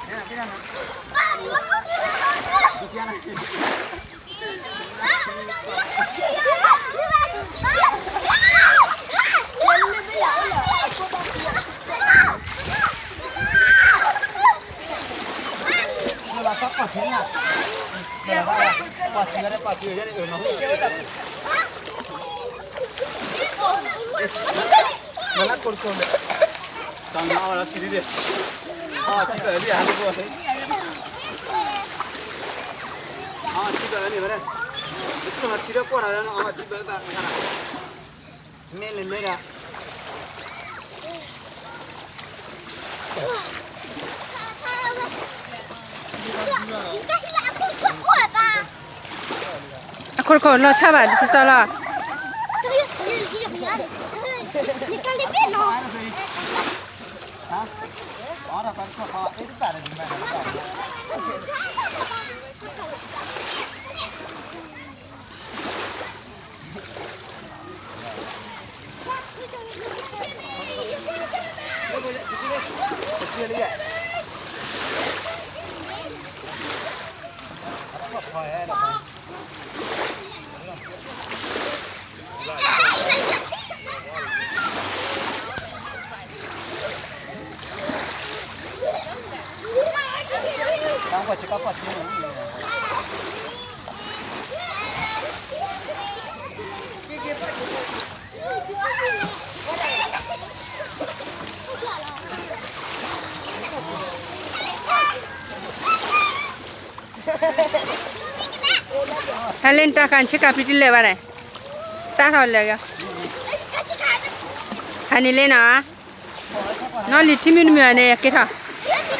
မနကိၣ်ကိၣ်န့ၣ်, တၢ်မၤအီၣ်လီၤထံဒ်န့ၣ်, အီၣ်ထံဘၣ်လံဟးလၢကိၣ်, အီၣ်ထံဘၣ်လံဝဲဒၣ်, နကျိၣ်လီၤထံဒီးကွၢ်တၢ်လၢနအီၣ်ထံဘၣ်လၢဘၣ်, မ့ၢ်လၢမ့ၢ်ဒၣ် အခိၣ်တခိၣ်လီၤဆၣ်ဘၣ် တစီစီလီၤ. ဟဲလၢနတၢ်ဃာ်ဆ့ကၤဖံတလဲၤဘၣ်န့ၣ်, တၢ်ထီၣ်လဲၤက, ဟးန့ၣ်လၢနီၤ, နီၢ်လံၤထံမုၢ်တမုၢ်န့ၣ် က့ၤထီၣ်.